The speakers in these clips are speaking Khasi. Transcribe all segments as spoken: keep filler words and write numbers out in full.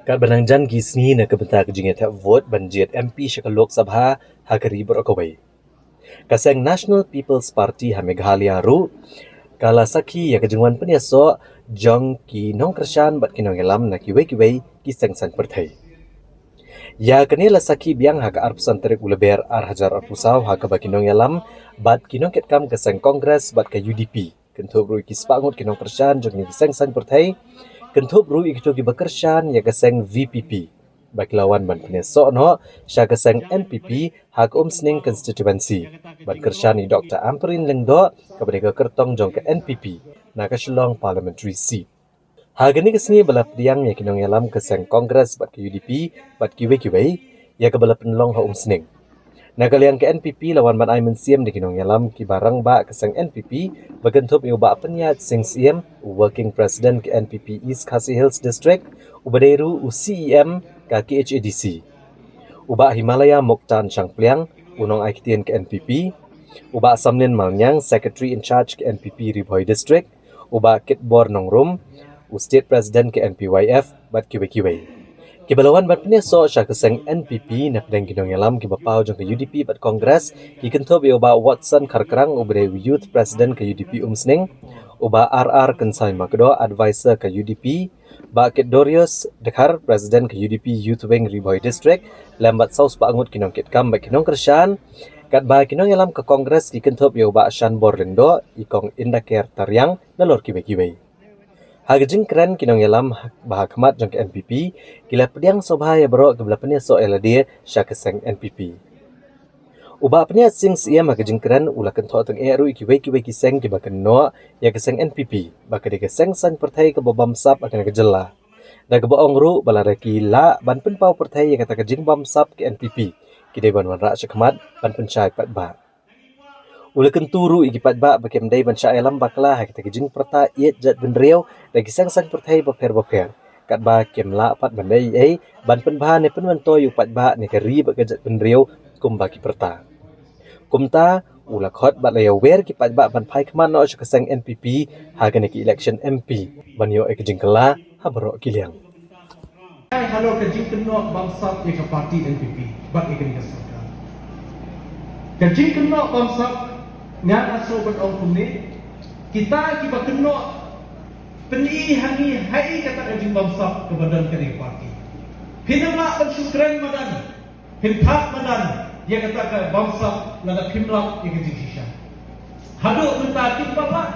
Katba nang jan ki sngi na ka bynta ka jingïathep vote ban jied M P sha ka Lok Sabha ha ka ri baroh kawei, ka seng National People's Party ha Meghalaya ruh ka la sakhi ïa ka jingwan pynïasoh jong ki nongkyrshan bad ki nongïalam na kiwei kiwei ki seng saiñ pyrthei. Ïa kane la sakhi biang ha ka arphew san tarik u Lber ar hajar arphew saw, ha kaba ki nongïalam bad ki nongkitkam ka seng Congress bad ka U D P, kynthup ruh ïa ki spah ngut ki nongkyrshan jong kine ki seng saiñ pyrthei, kynthup ruh ïa kito kiba kyrshan ïa ka seng V P P, ba ki la wan ban pynïasoh noh sha ka seng N P P ha ka Umsning constituency, ban kyrshan ïa i Doktor Ampareen Lyngdoh, kaba dei ka kyrtong jong ka N P P na ka Shillong parliamentary seat. Ha kane ka sngi ba la pdiang ïa ki nongïalam ka seng Congress bad ka U D P bad kiwei kiwei, ïa kaba la pynlong ha Umsning. Na ka liang ka N P P la wan ban ai mynsiem da ki nongïalam kiba rangbah ka seng N P P, ba kynthup ïa u Bah Pynïaid Sing Syiem, u Working President ka N P P East Khasi Hills District, uba dei ruh u C E M ka K H A D C, u Bah Himalaya Muktan Shangpliang, u nongai ktien ka N P P, u Bah Samlin Malngiang, Secretary in Charge ka N P P Ri Bhoi District, u Bah Kitbor Nongrum, u State President ka N P Y F, bad kiwei kiwei. Kiba la wan ban pynïasoh sha ka seng N P P na pdeng ki nongïalam kiba paw jong ka U D P bad Congress, ki kynthup ïa u Bah Watson Kharkrang, uba dei u Youth President ka U D P Umsning, u Bah R R Kynsai Makdoh, Advisor ka U D P, Bah Kitdorius Dkhar, President ka U D P Youth Wing Ri Bhoi District, lem bad saw spah ngut ki nongkitkam bad ki nongkyrshan. Katba ki nongïalam ka Congress ki kynthup ïa u Bah Shanbor Lyngdoh, i Kong Indaker Tariang, nalor kiwei kiwei. Ha ka jingkren ki nongïalam ba ha khmat jong ka N P P, ki la pdiang sngewbha ïa baroh kiba la pynïasoh ïa lade sha ka seng N P P. U Bah Pynïaid Sing Syiem ha ka jingkren u la kynthoh tyngeh ruh ïa kiwei kiwei ki seng kiba kynnoh ïa ka seng N P P ba ka dei ka seng saiñ pyrthei kaba bamsap ha kane ka jylla, da kaba ong ruh ba lada ki lah ban pynpaw pyrthei ïa kata ka jingbamsap ka N P P, ki dei ban wanrah shakhmat ban pynshai paidbah. U la kyntu ruh ïa ki paidbah ba kim dei ban shah ïalam bakla ha kita ki jingpyrta ïeit jaitbynriew da ki seng saiñ pyrthei bapher bapher, katba kim lah pat ban leh ei ei ban pynbha ne pynmyntoi ïa u paidbah ne ka ri bad ka jaitbynriew kumba ki pyrta. Kumta u la khot bad la ïawer ki paidbah ban phai khmat noh sha ka seng N P P ha kane ka election M P, ban ïoh ïa ka jingkylla ha baroh ki liang. Ai halor ka jingkynnoh bamsap ïa ka parti N P P bad ïa kane ka sorkar. Ka jingkynnoh bamsap, nga nga sngewbha ban ong kumne, kita kiba kynnoh, pyni ha ngi ha i kata ka jingbamsap kaba don kane ka parti. Phin ym lah ban shu kren madan, phin thad madan ïa kata ka bamsap lada phim lap ïa ka jingshisha. Haduh mynta kim pat lah.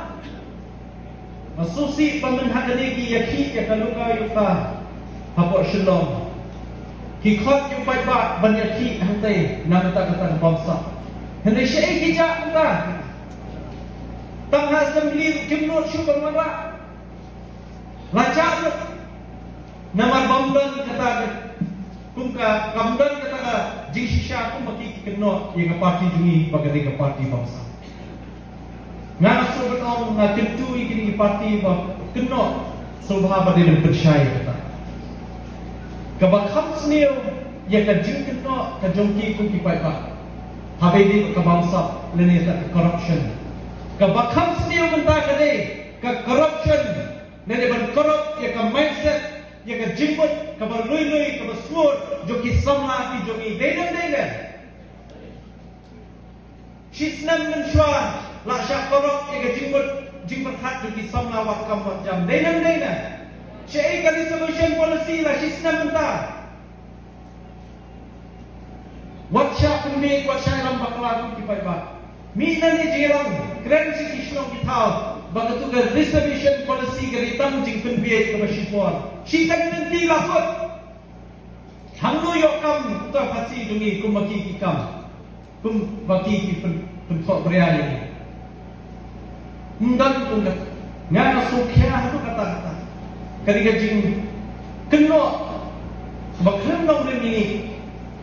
Nga sngewsih ba mynta ha kane ki ïakhih ïa ka luka ïa uta hapoh Shillong. Ki khot ïa u paidbah ban ïakhih hangtei na kata kata ka bamsap. Hynrei shaei ki jah mynta. Tang ha assembly kim nud shuh ban wanrah. La jah lut. Namar bym don kata ka, kum ka, kam don kata ka jingshisha kum ba ki, ki kynnoh ïa ka parti jong ngi ba ka dei ka parti bamsap. Nga nga sngewbha ban ong, nga kyntu ïa kine ki parti ba kynnoh sngewbha ba dei ban pynshai ïa kata. Kaba kham sniew ïa ka jingkynnoh ka jong ki kum ki paidbah, haba ïadei bad ka bamsap lane ïa ka corruption. Kaba kham sniew mynta ka dei ka corruption. Lane ban corrupt ïa ka mindset, ïa ka jingmut kaba lui lui, kaba shlur jong ki samla ki jong ngi. Dei ne ym dei ne? Shisnem mynshuwa la shah corrupt ïa ka jingmut jingpyrkhat jong ki samla wad kam wad jam. Dei ne ym dei ne? Shaei ka reservation policy la shisnem mynta? Wat shah pynbeit, wat shah ïalam bakla kum ki paidbah. Mih na ne jingïalam, kren sha ki shnong ki thaw ba katu ka reservation policy ka dei tang jingpynbeit kaba shipor. Shi tang lynti la khot. Hangno ïoh kam uta Khasi jong ngi kum ba ki ki kam, kum ba ki ki pyn, pynthoh bria ïa ngi. Ym don kum kata. Nga nga sngewkhia haduh katta katta. Ka dei ka jingkynnoh ba khlem nongrim ïa ngi.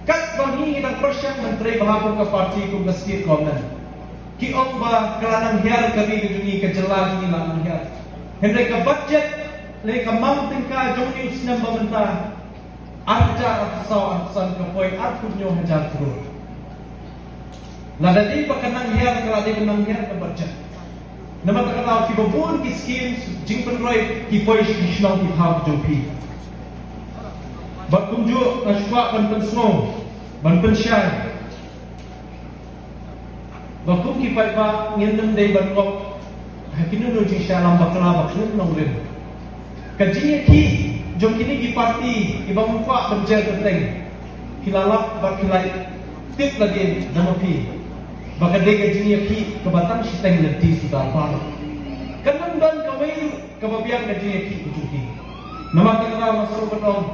Katba ngi ngi dang pyrshang ban trei bha kum ka party, kum ka state government, ki ong ba ka la nang hiar ka ri ka jong ngi, ka jylla jong ngi la nang hiar. Hynrei ka budget lane ka mang tyngka jong ngi u snem ba mynta, ar hajar arphew saw arphew san ka poi arphew hynñiew hajar klur. Lada dei ba ka nang hiar, ka la dei ka nang hiar ka budget. Namar kata ka daw kiba bun ki schemes jingpynroi ki poi sha ki shnong ki thaw ki jong phi. Bad kumjuh nga shu kwah ban pynsngew, ban pynshai ba kum ki paidbah ngin nym dei ban ngop ha kino kino jingshah lam bakla ba khlem nongrim. Ka jingïakhih jong kine ki parti kiba ngim kwah ban jer kyrteng, ki la lap bad ki la tip lade da ma phi ba ka dei ka jingïakhih kaba tang shiteng lynti suda baroh. Kan nym don kawei ruh kaba biang ka jingïakhih ka jong ki. Namar kata nga sngewbha ban ong,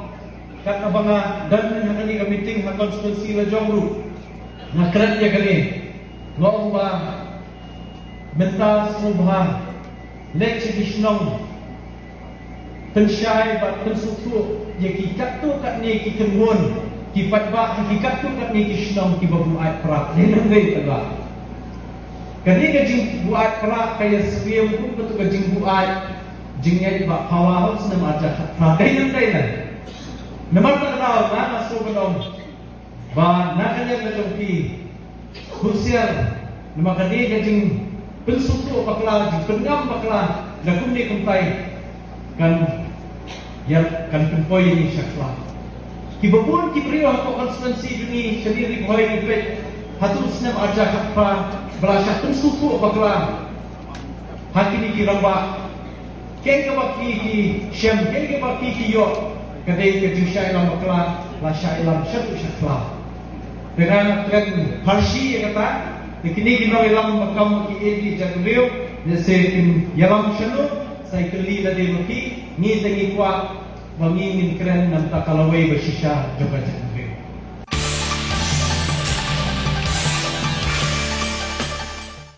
katba nga don ha kane ka meeting ha constituency la jong ruh, nga kren ïa kane, nga ong ba mynta sngewbha leit sha ki shnong, pynshai bad pynsngewthuh ïa ki katto katne ki kynhun ki paidbah ha ki katto katne ki shnong kiba buaid pra. Dei ne ym dei, paidbah? Kane ka jingbuaid pra ka ïa sngewthuh kum katu ka jingbuaid jingngeit ba power house snem arja khat pra. Dei ne ym dei? Namar kata nga sngewbha ban ong ba na ka liang ka jong phi, husiar, namar ka dei ka jingpynsngewthuh bakla, jingpynngam bakla na kumne kumtai, kan ïa, kan pynpoi ïa ngi sha khlaw. Kiba bun ki briew ha ka constituency jong ngi, shane Ri Bhoi, ngi peit hato u snem arja khat pra ba la shah pynsngewthuh bakla ha kine ki rangbah. Kaei kaba ki, ki shem, kaei kaba ki, ki ïoh, ka dei ka jingshah ïalam bakla, la shah ïalam shaduh sha khlaw. Te nga kren pharshi ïa kata, te kine ki nongïalam ba kam ki A D jait briew, lehse kin ïalam shano, sa ïa kylli lade ma ki. Ngi te ngi kwah ba ngi ngin kren na bynta ka lawei ba shisha jong ka jait.